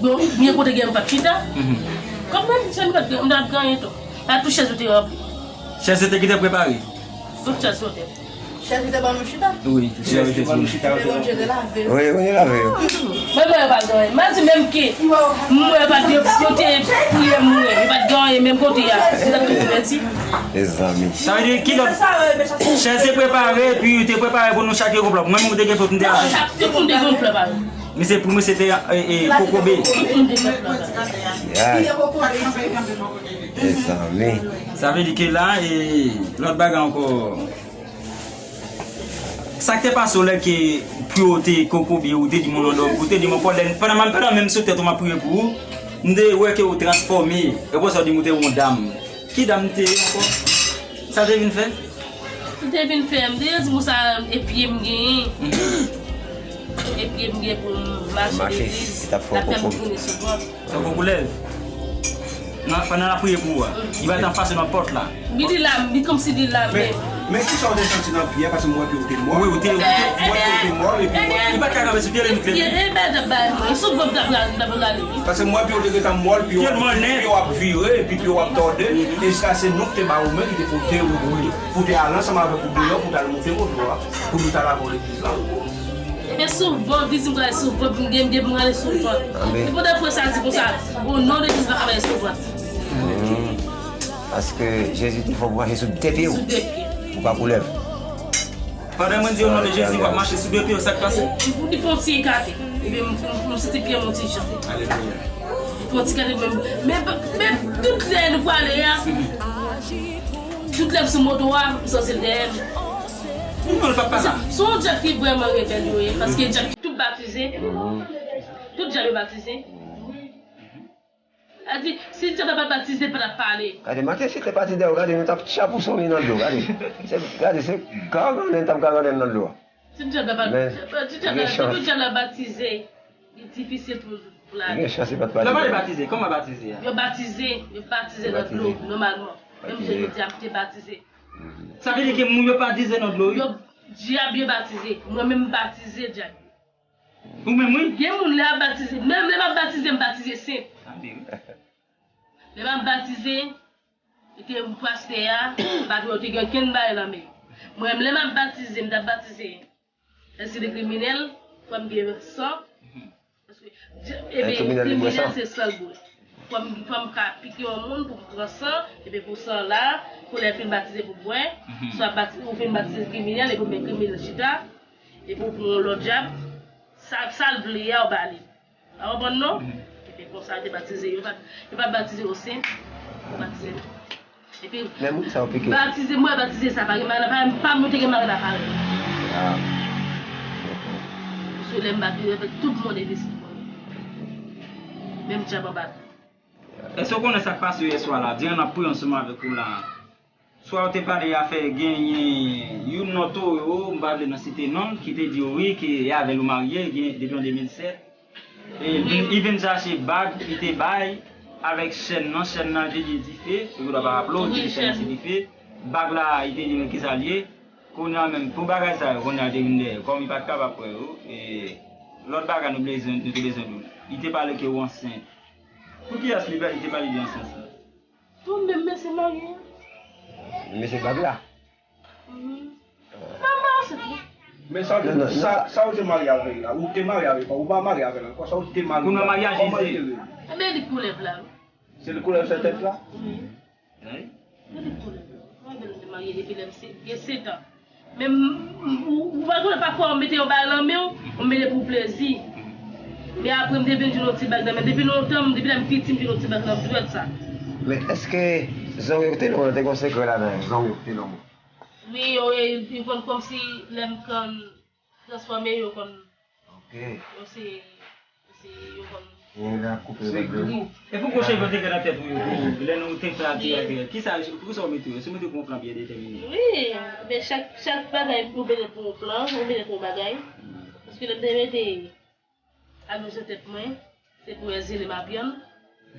Bon, byen kote gen m p ap chita. Mhm. Kòm mwen, chèz m p ap, m t ap ganyen tou. A tout chèz yo te ranpli. Chèz yo te ki te prepare? Tout chèz yo te. Chèz yo te ban nou chita. Wi, chèz yo te ban nou chita. Epi Bondye te lave yo. Wi, Bondye lave yo. Mwen, mwen, yo pa t gen anyen. M a di menm ke, mwen, yo pa t, yo, yo te priye mwen. Yo pa t gen anyen menm kote a. Yo t ap tou konvèti. Mezanmi. Sa vle di ki lòt? Chèz te prepare, epi yo te prepare pou nou chak yo konplòt. Mwen, mwen, te gen fòt, m te la. Tout moun te gen yon plan pa yo. Men se pou mwen, se te, e, e, kokobe. Tout moun te gen plan pa yo. Ay. Mezanmi. Sa vle di ke la, e, lòt bagay ankò. Sa k te pase w lè ke pou yo te kokobe, ou te di mwen non, ou te di mwen, pandan, pandan m, pandan menm sou tèt ou m ap priye pou ou, m te wè ke ou transfòme, e konsa w di m ou te yon dam. Ki dam te ye ankò? Sa te vin fè? M te vin fè, m te di pou sa, e pye m genyen. Mhm. E pye m gen pou m mache legliz, l ap fè m tounen sou vant. Tankou koulèv. Nan, pandan n ap priye pou ou a, li pa t anfas nan pòt la. Wi, li la, li kòmsi li la, men. Men kisa w te santi nan pye a? Paske m wè pye w te mòl. Wi, ou te, ou te, m wè pye w te mòl, epi mwen. Li pa t ka kanpe sou pye l, li te. Pye, e, ba, ba, ba, mwen, sou vant la, la, la, la, la. Paske m wè pye w te gentan mòl, pye w ap vire, epi pye w ap tòde, jiska se nou ki te ba ou men, ki te pote ou, pou te ale ansanm avèk ou deyò, pou te al moute moto a, pou nou t al avè w legliz la. Ebyen, sou vant, vizib mwen sou vant, m gen, m gen pou m ale sou vant. Amèn. E pandan frè sa di konsa, o non de Jezi, m pa ka mache sou vant. Paske Jezi te fè w mache sou de pye w. Sou de pye. Ou pa koulèv. Pandan mwen di o non de Jezi, w ap mache sou de pye w, sa k pase? Li, li fè yon ti ekate. Ebyen, m, m, m santi pye m yon ti jan. Alelouya. Fè yon ti gade menm. Men, men tout lè nou prale a, tout lè m sou moto a, m santi l dèyè m. Non, l pa pale. Se yon djab ki vrèman rebèl yo ye, paske djab ki tout batize. Tout djab yo batize. A di, si djab la pa t batize, l pa t ap pale. Gade, manke si te batize, gade, nou t ap tchapouson li nan dlo, gade. Se, gade, se gagann n t ap gagann nan dlo a. Ti djab la pa, ti djab la, depi djab la batize, li difisil pou, pou l ale. Gen chans li pa t batize. Lè w pale batize, kòman batize a? Yo batize, yo batize nan dlo, nòmalman. Menm jan yo di a, m te batize. Sa vle di ke moun yo batize nan dlo, wi. Yo, djab yo batize. Mwen menm m batize djab. Ou menm, wi. Gen moun lè ap batize, menm lè m ap batize, m batize senp. Sa vle di, wi. Lè m ap batize, li te pastè a, pa t wè yo te gen okenn bagay nan men. Mwen, lè m ap batize, m t ap batize. Èske li kriminèl? Fò m gen san. Paske, dja-, ebyen, kriminèl se san l bwè. Fò m, fò m ka pike yon moun pou m pran san, epi pou san la, pou lè fin batize pou bwè, swa bati-, ou fin batize kriminèl, epi ou met kriminèl chita, epi ou pran yon lòt djab, sa, sa l vle a, ou ba li. Ou konprann non? Epi konsa yo te batize. Yo pa, yo pa batize yo senp. Yo batize. Epi, men moun sa yo pike. Batize, mwen batize sa, pa gen marena, pa, pa moun te gen marena parèy. Ah. Sou lè m batize, tout moun te vizit mwen. Menm djab anba. Èske w konnen sa k pase yè swa la? Diran n ap priye ansanm avèk ou la. Swa w te pale afè genyen youn nan towo yo, m pa vle nan site non l, ki te di w wi, ke e avè l ou marye, gen, depi an de mil sèt. E li, li vin chache bag, li te bay, avèk chèn nan, chèn nan te gen dife, ou dwa pa raple w, li te gen chèn nan se dife. Bag la, li te di men kisa l ye. Kounye a menm, pou bagay sa yo, kounye a li te vin dèyè. Kòm li pa t kapab kwè yo, e lòt bagay nou bezwen, nou te bezwen di w. Li te pale ke w ansent. Pou kiyès li, li te pale de ansent sa? Ou menm mesye marye a. Mesye bag la. Mhm. Mwen pa ansent, non. Men sa, sa, sa ou te marye avè l la, ou te marye avè l, ou pa marye avè l ankò, sa ou te marye avè l, kòman li te rele? Ebyen, li koulèv la, wi. Se li koulèv sou tèt la? Wi. Wi. Li koulèv la. Mwen menm te marye depi lè m se, gen sèt an. Men m, m, ou, ou pa konnen pafwa ou mete yon bagay nan men w, ou mete pou plezi. Men apre m te vin jwenn yon ti bag nan men, depi lontan, depi lè m piti, m jwenn yon ti bag nan dwèt sa. Men èske zanmi w te lonmen, te gen yon sekrè ladan zanmi w te lonmen? Wi, yo, e, yo konn kòmsi lè m konn transfòme, yo konn, ok, yo se, se, yo konn. E la koupe. Se gou. E pou gwo cheve w te gen nan tèt ou yo, pou lè nou te fè atè atè, kisa, pou kisa w mete yo? Si w mete pou yon plan byen detèmine. Wi, men chak, chak bagay ou mete pou yon plan, ou mete pou yon bagay. Paske lè m te mete alonj nan tèt mwen, se pou wè zile m ap yann.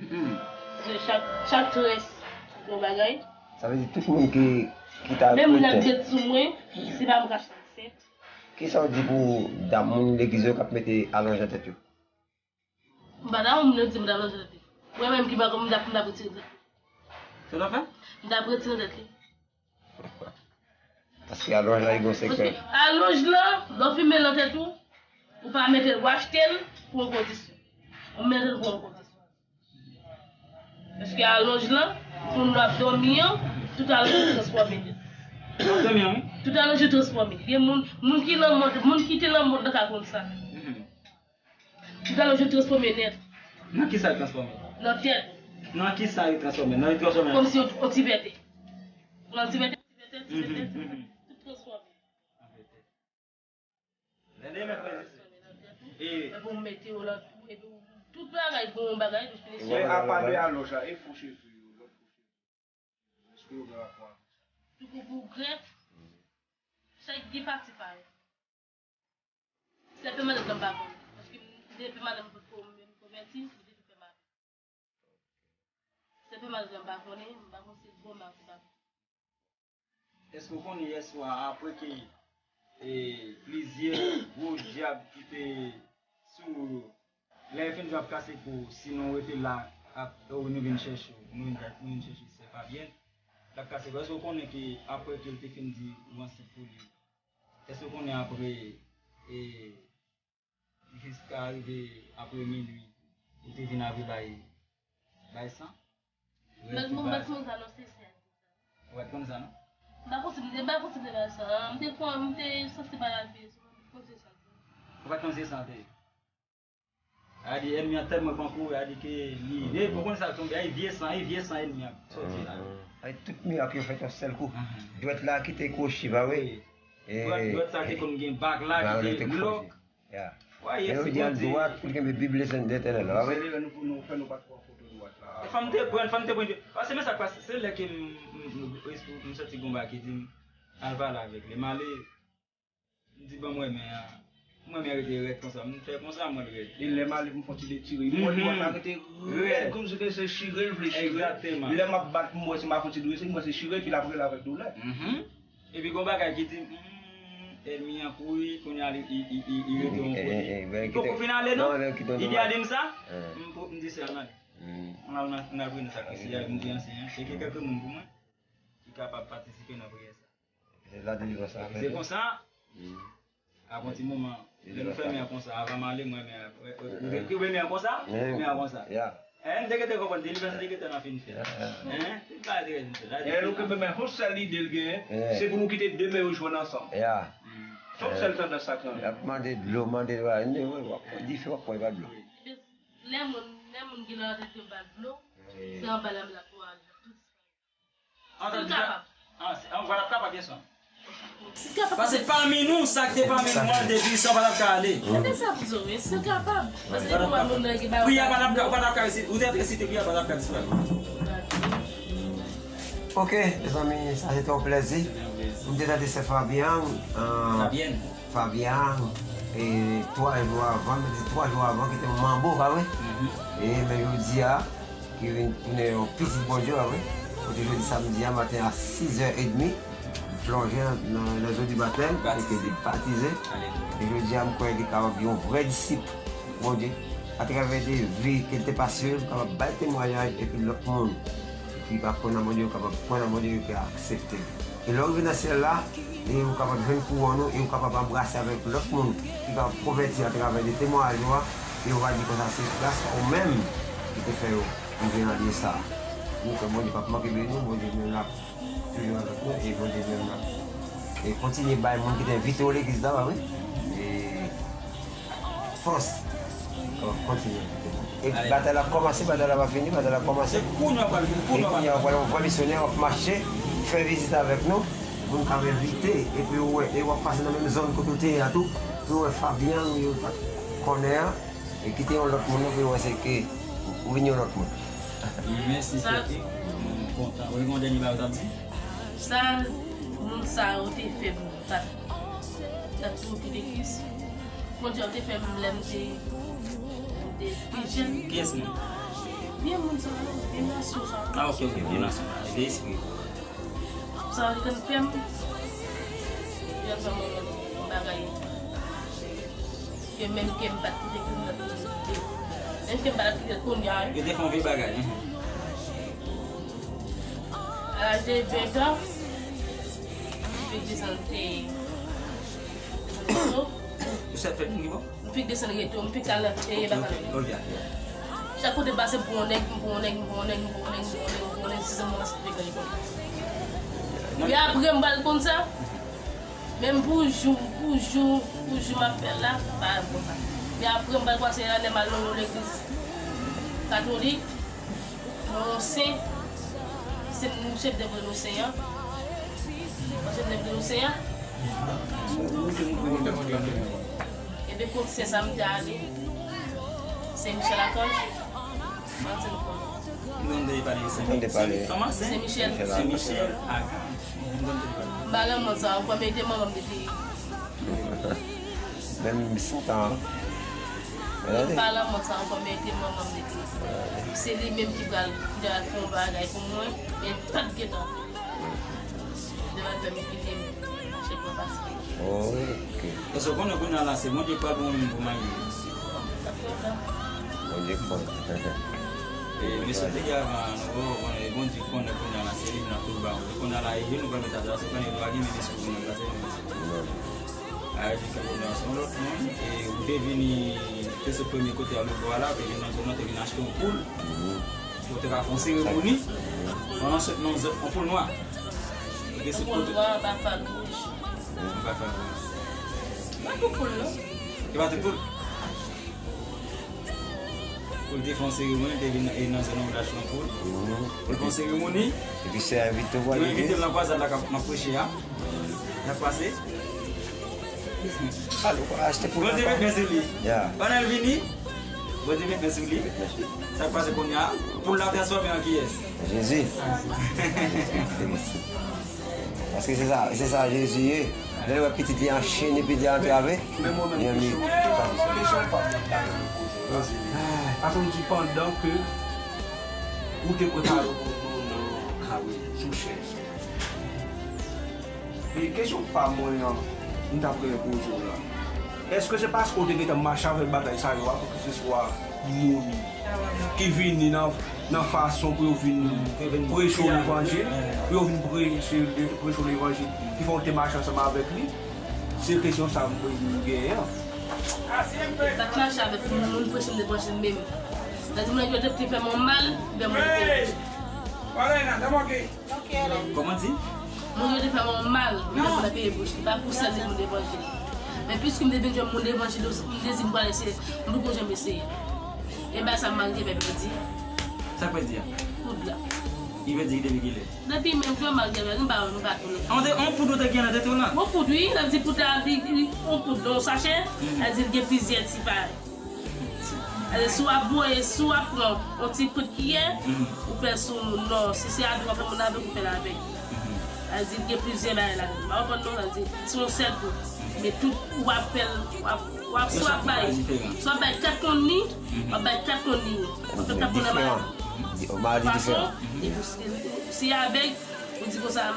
Paske chak, chak très se yon bagay. Sa vle di tout moun ki, ki ta menm moun ap ret sou mwen, se pa mwen k ap chanje. Kisa w di pou dam moun legliz yo k ap mete alonj nan tèt yo? M pa ta moun yo di m ta alonje tèt li. Mwen menm ki pa konn m t ap, m t ap retire tèt li. Sa w t ap fè? M t ap retire tèt li. Paske alonj la, li gon sekrè. Paske alonj lan, lè w fin met l nan tèt ou, ou pa mete l, ou achte l pou yon kondisyon. Ou mete l pou yon kondisyon. Paske alonj lan, moun yo ap dòmi an, tout alonj yo transfòme nèt. Yo ap dòmi an, wi. Tout alonj yo transfòme. Gen moun, moun ki nan mond, moun ki te nan mond lan ka konn sa. Mhm. Tout alonj yo transfòme nèt. Nan kisa yo transfòme? Nan tèt. Nan kisa yo transfòme? Nan yo transfòme? Kòmsi yon, yon ti vètè. Nan ti vètè, ti vètè, ti vètè, ti vètè. Mhm, mhm. Tout transfòme. Lè demen frè e sè. E epi w mete yo la, epi w, tout bagay, bon bagay, depi li sòti. Apa de alonj la, e fo cheve yo, lòt fo cheve yo. Èske yo gen rapò avè sa? Tout pou grèf, chak gen pati pa yo. Sèl pè madanm nan m pa konnen. Paske m, depi madanm m potko menm konvèti, m te tou fè madanm. Sèl pè madanm nan m pa konnen, m pa konn si l bon madanm. Èske w konnen yè swa apre ke, e, plizyè gwo dyab ki te sou ou yo, lè yo fin di w ap kase kou, si nou rete la, ap, o, nou vin chèche w, nou vin, nou vin chèche sè Fabyèn, l ap kase kou. Èske w konnen ke apre ke l te fin di ou ansent pou li, èske w konnen apre, e, jiska rive apre minui, ou te vin apre bay, bay san. Mwen, mwen pa t konn sa non, se sè. Ou pa t konn sa non? M pa konn si m te, m pa konn si m te bay san. M te pran, m te sanse pa la vi, m konn se sa. Ou pa t konn se sa te ye? A di ènmi an tèlman pran kouri, a di ke li, e, pou konn sa k tonbe, ay vye san, ay vye san ènmi an soti la. Ay tout mirak yo fèt yon sèl kou. Dwèt la kite kwochi, pa vre? Dwèt, dwèt sa te konn gen bag la, ki te lòk. Ya. Wa, e jodi a l dwat pou l kenbe Bib Letènèl la, pa vre? Sere nou pou nou fè nou pa t pran foto dwat la. Fò m te pran, fò m te pran. Paske men sa k pase, se lè ke m, m, m, m santi gon bagay ki di m, al pale avèk li. M ale, m di, "Ban m wè men an." M wè men rete rèd konsa. M fè konsa, mwen rèd. E lè m ale pou m fè yon ti detire. M wè dwèt la rete rèd, kòmsi ke se chire l vle chire. Egzakteman. Lè m ap bat pou m wè si m pa fè yon ti drese, m wè se chire, epi l ap rele avèk doulè. Epi gon bagay ki di, "Hmm, ènmi an kouri, kounye a li, li, li, li, li rete yon kote." Li poko fin ale, non? Li di a di m sa, m po-, m di sè a, "N ale. N al, n al, n al prene sa ki si a," m di ansyen an, "Tcheke kèk moun pou mwen ki kapab patisipe nan priyè sa a." Se la delivrans la fèt. Se konsa, apre yon ti moman, lè nou fèmen an konsa, avan m ale, mwen, men, ou renmen an konsa, men an konsa. Hein, m te gentan konprann delivrans te gentan nan fin fèt. Hein, tout bagay te gentan fin fèt. E nou kenbe men yon sèl lide l genyen, se pou nou kite de men yo jwenn ansanm. Se yon sèl tandans sa k nan men. Y ap mande dlo, mande bagay, w ap pran dife, w ap pran, e pa dlo. Lè moun, lè moun gen nan tèt yo ba dlo, se anba lame la pou al tout. An, tande, an, an, w pa t ap kapab, byen swa. Paske pami nou, sa k te pami nou an, depi sa w pa t ap ka ale. Gade sa pou zòrye, se kapab. Paske pou wè moun nan gen bagay. Priyè pa t ap ka, w pa t ap ka resite, ou te resite priyè pa t ap ka disparèt. Ok, mezanmi, sa se te yon plèzi. M te tande sè Fabian, an, Fabian, e, twa jou avan, m te di twa jou avan, ki te yon manbo, pa vre? E, men jodi a, ki vin tounen yon pitit Bondye, pa vre? Kote jodi samdi a maten a sizè edmi, li plonje nan, nan, nan zo di batèm, e ke li batize. E jodi a, m kwè li kapab yon vrè disip Bondye. Atravè de vi ke l te pase yo, li kapab bay temwayaj, epi lòt moun ki pa kwè nan Bondye, yo kapab kwè nan Bondye, yo ka aksepte l. E lè w rive nan syèl la, e ou kapab jwenn kouwòn ou, e ou kapab anbrase avèk lòt moun ki kapab konvèti atravè de temwayaj ou a, e ou va di konsa, "Se gras a ou menm ki te fè yo rive nan lye sa a." Nou kwè Bondye p ap manke beni nou, Bondye menm l ap toujou avèk nou, e Bondye menm l ap, e kontinye bay moun ki te envite w legliz la, pa vre? E fòs. Kontinye. E batay la kòmanse, batay la pa fini, batay la kòmanse. E kounye a w pral yon vrè misyonè, w ap mache, fè vizit avèk nou, moun k ap envite, epi w wè, e w ap pase nan menm zòn kote w te ye a tou, pou w wè Fabian, ou pa t konnen an, e kite yon lòt moun nan, pou w wè se ke ou vin yon lòt moun. Mèsi, Sèti. M kontan. Ou gen yon dènye bagay w t ap di? Sa, moun sa yo te fè m. Sa, sa tou ki te kis. Bondye te fè m lè m te, m te pi jèn. Kiyès moun? Vye moun sa yo, vye nasyon sa yo. Ah, ok, ok, vye nasyon. Vye espri. Sa yo te fè m, yo fè m yon bagay. Ke menm ke m pa t kite kounya. Menm ke m pa t kite kounya. Yo te fè yon vye bagay, hein. A laj de ven tan, m fèk desann te, desann reto. Ou sèt fèt moun ki bon? M fèk desann reto, m fèk al nan peye baka nan reto. Chak kote m pase, m pran yon nèg, m pran yon nèg, m pran yon nèg, m pran yon nèg, m pran yon nèg, m pran yon nèg, se zanmi mwen se fèk nan reto. E apre m pral konn sa, menm pou jou, pou jou, pou jou m ap fè l la, pa konsa. E apre m pral pase anè m al nan yon legliz katolik. Mwen yon sen, se mwen chèf de vre nou sen an. Mwen chèf de vre nou sen an. Epi kot sen sa m te ale, Sen Michel Akanj. Mwen se nou konnen. Nou tande pale de Sen, Sen, kòman? Sen, Sen Michel. Sen Michel Akanj. Nou tande pale. M pa renmen sa ankò, men te manman m te di. Menm sent an. Mwen pa lanmò sa ankò, men te manman m rete. Se li menm ki pral, ki pral fè yon bagay pou mwen, men pa t gentan. Devan fè m kite m, chèf mwen pase. Oh, ok. Paske w konnen kounye a la, se Bondye k pral ban w moun pou marye. Bondye k konnen. E, mesye te gen avan, nou, bon, e Bondye konnen kounye a la, se li menm l ap tou ba w. Kounye a la, e nou pral met atè la, se konnen nou pa gen men mesye pou nou plase, men mesye. Non. A, di ke kounye a se yon lòt moun, e ou te vini, te sot premye kote a Lobò a la, ou te vin nan zòn nan, te vin achte yon poul, pou te ka fè yon seremoni, pandan se nan zòn, yon poul nwa. Ou te sot kote. Yon poul nwa, bafal wouj. Yon bafal wouj. Pa tout poul, non. E pa tout poul? Pou l te fè yon seremoni, l te vin e nan zòn Woulach lan pou l. Pou l fè yon seremoni. Epi se a envite w pou al. Yo envite l nan kwazad la k ap, m ap preche a. Sa k pase? Alo, achte pou Bondye met men sou li. Pandan l vini, Bondye met men sou li. Sa k pase kounye a? Poul la transfòme an kiyès? Jezi. Paske se sa, se sa Jezi ye. Lè l wè pitit li anchene, pitit li antrave, li anvi. Paske m di pandan ke ou te prepare w pou nou nan kare sou chèz. E kesyon pa mwen an, m t ap repoze w la. Èske se paske w te gentan mache avèk bagay sa yo a pou keseswa moun ki vini nan, nan fason pou yo vin preche w levanjil, pou yo vin preche, preche w levanjil, ki fè w te mache ansanm avèk li? Se kesyon sa m, m genyen an. M pa t mache avèk moun, moun preche m levanjil menm. Sa di moun yo te, te fè m yon mal, ben mwen te peye. Kòman di? Moun yo te fè m yon mal, men moun nan peye bouch li, pa pou sèl li moun levanjil. Men piske m te vin jwenn moun levanjil, m te di m pral eseye, m poko janm eseye. E bagay sa m mal te fè pèdi. Sa k pèdi a? Poud la. Li pèdi depi kilè? Depi menm jou m al gen, m pa, m pa tounen. On te, on poud ou te gen nan tete w lan? Bon poud, wi, sa vle di poud la, li, li, on poud, yon sachè, sa vle di l gen plizyè ti parèy. Alè, si w ap voye, si w ap pran yon ti kout kiyè, ou fè sou moun, non, si se avèk w ap fè moun avèk, ou fè l avèk. Sa vle di, gen plizyè bagay ladan. Ou pa konprann non, sa vle di, se yon sèl kou. Men tout, w ap fè l, w ap, w ap, si w ap bay, si w ap bay kat konn li, w ap bay kat konn li. W ap fè kat konn nan bagay. Fason, epi si, si avèg, ou di konsa,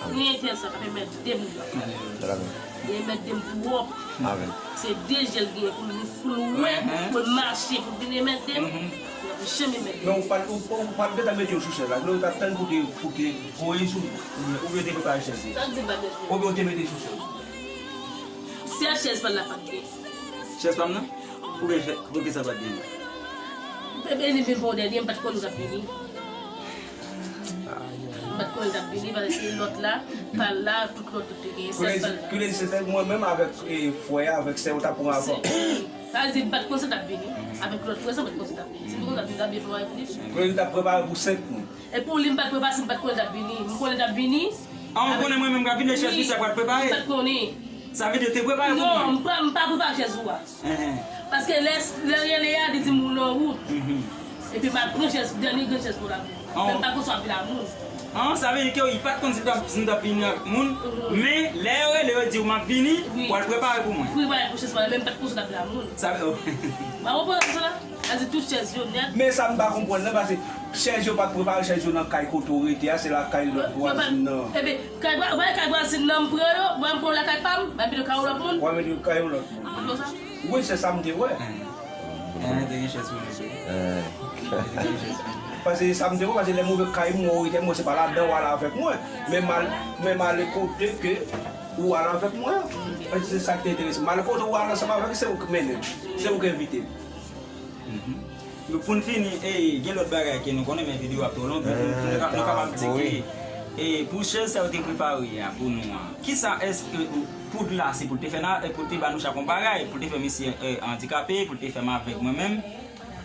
Premye entèl sa k ap enmède m nan. Li enmède m twòp. Se de je l genyen pou l, pou l wè, pou l mache, pou l vin enmède m. Li p ap janm enmède m. Men ou pa t, ou, ou pa t gentan mete yo sou chèz la. Yo t ap tann pou te, pou te voye sou li. Oubyen, oubyen te prepare chèz li. Sa k di m pa t mete? Oubyen ou te mete sou chèz. Sèl chèz pa l la pa t gen. Chèz pa m nan? Oubyen chè-, poukisa l pa t gen? Bebe, li vin bon dènye, m pa t konnen l t ap vini. M pa t konnen l t ap vini, paske lòt la, pa l la, tout lòt yo te genyen, sèl pa l la. Kounye a se te mwen menm avèk, e, frè a, avèk sè yo t ap pran avan. Sa vle di, m pa t konn si l t ap vini. Avèk lòt frè sa, m pa t konn si l t ap vini. Si m te konn si l t ap vini, m t ap byen prepare pou li. Kounye a li t ap prepare pou senk moun. E pou li, m pa t prepare, si m pa t konnen l t ap vini. M konnen l t ap vini. Ah, ou konnen mwen menm k ap vin nan chèz li, sa pral prepare? M pa t konnen. Sa vle di, yo te prepare pou mwen? Non, m pa, m pa prepare chèz ou a. Paske lè, lè l rele a, li di m ou nan wout. Epi m al pran chèz, dènye grenn chèz pou l la. Men m pa konn si w ap vin ak moun. Ah, sa vle di ke li pa t konn si m t ap, si m t ap vini ak moun. Men lè yo rele, yo di w m ap vini, w al prepare pou mwen. Prepare pou chèz pa la, men m pa t konn si w t ap vin ak moun. Sa vle, w konprann sa la? Sa di tout chèz yo nèt. Men sa m pa konprann nan, paske chèz yo pa t prepare, chèz yo nan kay kote w rete a, se lakay lòt vwazin nan. Ebyen, kay vwa-, wè kay vwazin nan m pran yo, mwen m pran yo lakay pa m, mwen pito kay yon lòt moun. Wè mete kay yon lòt moun. Ou konn sa? Wi, se sa m te wè. Te gen chèz pou nou tou. Paske sa m te wè, paske lè m ouvè kay m, mwen rete, mwen se pa ladan w ale avèk mwen. Men m al, men m ale kote ke ou ale avèk mwen. Se sa k te enterese m. M ale kote ou ale ansanm avèk, se ou k mennen m. Se ou k envite m. Nou, pou n fini, e, gen lòt bagay ke nou konnen, men videyo ap twò long, men nou, nou, nou kapab di ke, e, pou chèz sa yo te prepare a pou nou an, kisa èske, e, poud la, se pou l te fè nan, e, pou l te ba nou chak yon bagay, pou l te fè misye, e, andikape, pou l te fè m avèg mwen menm,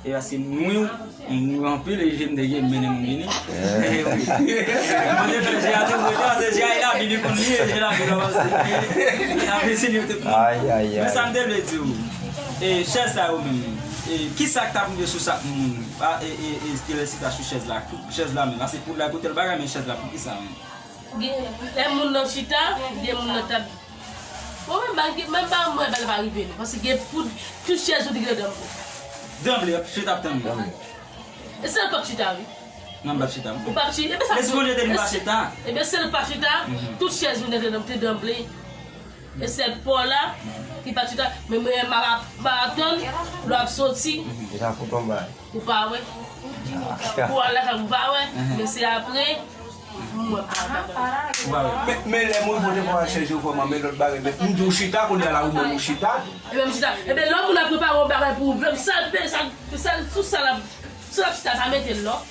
e, paske m nwi, m nwi anpil, e je m te gen mennen moun vini. E, wi. Mwen te fè je a tou, mwen te fè je a, e lavi li konn li, e je lavi l avanse. Lavi si li tout moun. Men sa m te vle di w. E, chèz sa yo menm, e, kisa k t ap rive sou chak moun? A, e, e, e, ki lè chita sou chèz la, chèz la menm, a se poud la kote l bagay, men chèz la, poukisa menm? Gen, lè moun nan chita, gen moun nan t ap, bon, menm pa, menm pa mwen, bal pa rive nou, paske gen poud, tout chèz yo te gen danble. Danble, chita ap tann nou. E sèl p ap chita, wi. Non, m p ap chita, mwen. Ou p ap chita, e men sa. Men si Bondye te di m pa chita. E men sèl p ap chita, tout chèz yo te, te danble. E sèl pa w la ki pa chita, men mwen, m ap, m ap atann, lè w ap soti. Deja fout yon bay. Ou pa wè. Pou w al lakay ou pa wè, men se apre, mwen pa wè. Ou pa wè. Men, men lè mwen vote pou chèz yo vrèman, men lòt bagay, men m di w chita, kounye a la ou menm ou chita. E menm chita. E ben lè moun ap prepare yon bagay pou ou, menm sa, sa, sa, sou sa l ap, sou l ap chita, sa mete l non.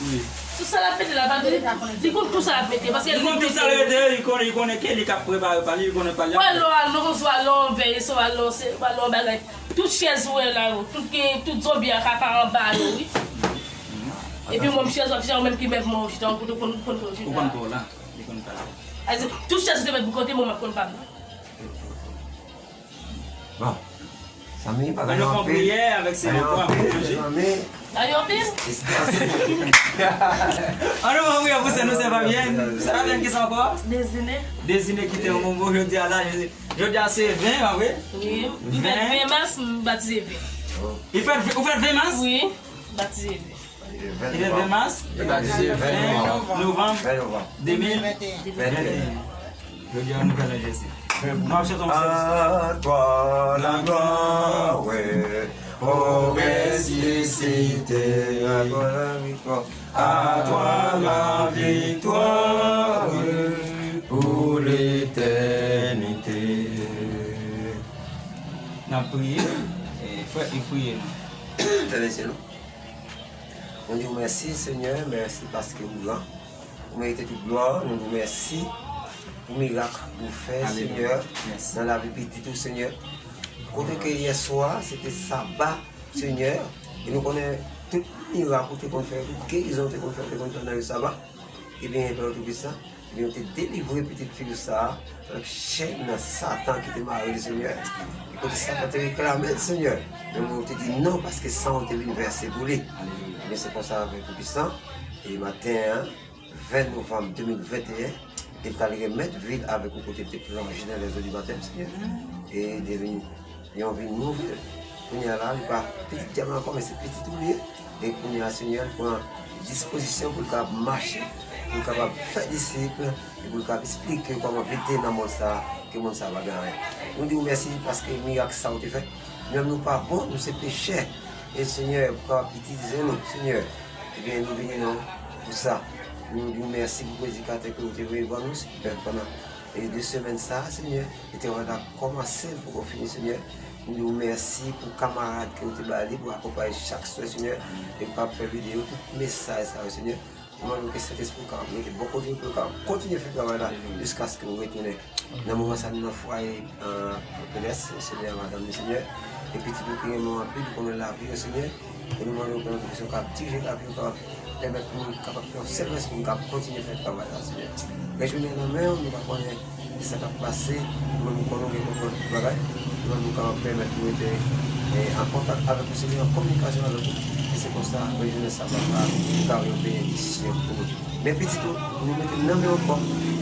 Wi. Tout sa l ap mete la, pa di, li konn tout sa l ap mete, paske li konn tout sa l mete, li konnen, li konnen ke li k ap prepare pa li, li konnen pa li. Wè, lò al, nou konn swa lò an vèy, swa lò se, swa lò bagay. Tout chèz ou wè la yo, tout gen, tout zonbi a kaka anba yo, wi. Epi mwen, m chèz w ap chita, ou menm ki mèt mwen, ou chita, ou konn, konn, konn chita. Ou konn kò la, li konn pa la. Tout chèz ou te mèt bò kote mwen, m ap konn pa m. Bon. Zanmi, pa gen anpil. Ann nou fè yon priyè avèk se yon pwa pou manje. Zanmi. Pa gen anpil? Ann nou fè yon priyè pou sè nou, sè Fabyèn. Sè Fabyèn, kisa ankò? Dezine. Dezine ki te yon momo jodi a la. Jodi a se ven, pa vre? Wi. M fèt ven mas, m batize ven. Ou fèt ven mas? Wi, m batize ven. Li fèt ven mas, ven novanm, de mil venteyen. Jodi a, nouvèl an Jezi. Nou ap chante yon sèl. À toi la gloire, ouais, au ressuscité. À toi la victoire. À toi la victoire, pour l'éternité. N ap priye. E, frè, e priye nou. Fèmen zye nou. Nou di w mèsi, Senyè, mèsi paske ou gran. Ou merite tout glwa. Nou di w mèsi pou mirak ou fè, Senyè, nan lavi pitit ou, Senyè. Kote ke yèswa, se te saba, Senyè, e nou konnen tout mirak ou te konn fè, tout gerizon ou te konn fè, ou te konn fè nan jou saba. Ebyen, Pè Toupisan, ebyen, ou te delivre pitit fi w sa a avèk chèn Satan ki te mare l, Senyè. E kote Satan te reklame l, Senyè, men ou te di non, paske san w te vin vèse pou li. Ebyen, se konsa, Pè Toupisan, e maten an, ven novanm de mil venteyen, e l t al remèt vi l avèk ou kote l te plonje nan lèzo di batèm, Senyè. E li vin yon vi nouvèl. Kounye a la, li pa pitit dyab la ankò, men se pitit ou li ye. E kounye a, Senyè, l pran dispozisyon pou l kapab mache, pou l kapab fè disip, e pou l kapab esplike kòman vi l te ye nan mond sa a, ke mond sa a pa gen anyen. Nou di w mèsi paske mirak sa ou te fè. Menm nou pa bon, nou se pechè. E Senyè, pou kapab itilize nou, Senyè. Ebyen, nou vini non pou sa. Nou di w mèsi pou predikatè ke ou te voye ban nou, Senyè, pandan e de semèn sa a, Senyè, e travay la kòmanse, l poko fini, Senyè. Nou di w mèsi pou kamarad ke ou te ba li pou akonpaye chak swè, Senyè, e pou ap fè videyo, tout mesaj sa yo, Senyè. Nou mande w ke Sentespri w kapab rete bò kote l pou l kapab kontinye fè travay la jiskaske ou retounen. Nan moman sa a, nou nan fwaye Pèlès, Senyè, madanm li, Senyè, e pitit ou ki renmen w anpil, ou konnen lavi yo, Senyè. E nou mande w, Pè, ke w kapab dirije lavi yo, kapab pèmèt nou kapab fè yon sèl rès pou nou kapab kontinye fè travay la, Senyè. Rejwenn nan men w, nou pa konnen ki sa k ap pase, nou menm nou konnen w gen kontwòl tout bagay, nou menm nou kapab pèmèt nou rete, e, an kontak avèk ou, Senyè, an kominikasyon avèk ou. E se konsa, rejwenn sa, papa, pou ka yon benediksyon pou nou. Men pitit ou, nou mete l nan men w ankò.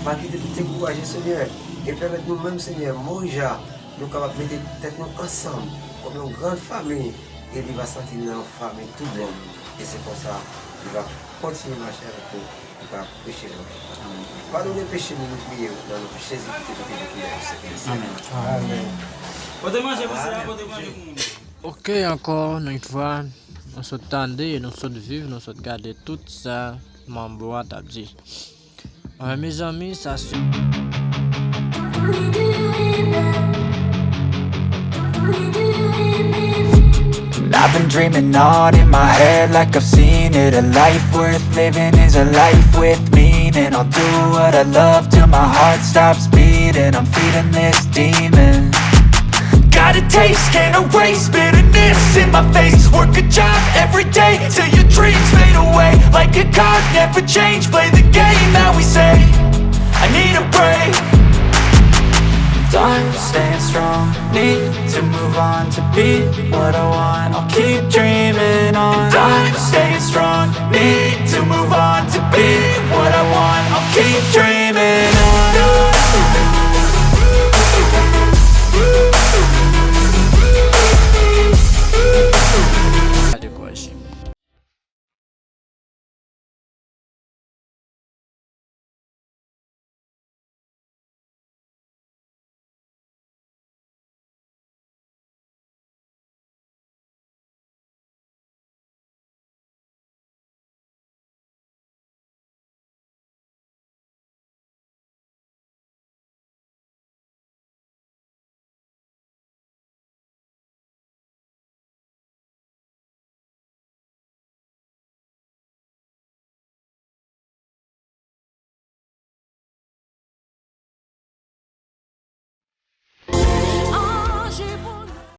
Pa kite l dekouraje, Senyè. E pèmèt nou menm, Senyè, Morija, nou kapab mete tèt nou ansanm kòm yon gran fanmi, e li va santi l nan yon fanmi toubon. E se konsa, li va kontinye mache avèk nou, li va preche levanjil la. Padone peche nou, nou priye w, nan non Jezi ki te pote pou nou, se Kris. Amèn. Amèn. Pote manje pou sila, pote manje pou moun. Ok, ankò, yon lòt fwa, nou sot tande, nou sot viv, nou sot gade tout sa manbo a t ap di. Anben, mezanmi, sa se. And I've been dreaming on in my head like I've seen it. A life worth living is a life with meaning. I'll do what I love till my heart stops beating. I'm feeding this demon. Got a taste, can't erase bitterness in my face. Work a job every day till your dreams fade away. Like a card, never change. Play the game that we say. I need a break. Time staying strong. Need to move on to be what I want. I'll keep dreaming on. Time staying strong. Need to move on to be what I want. I'll keep dreaming on.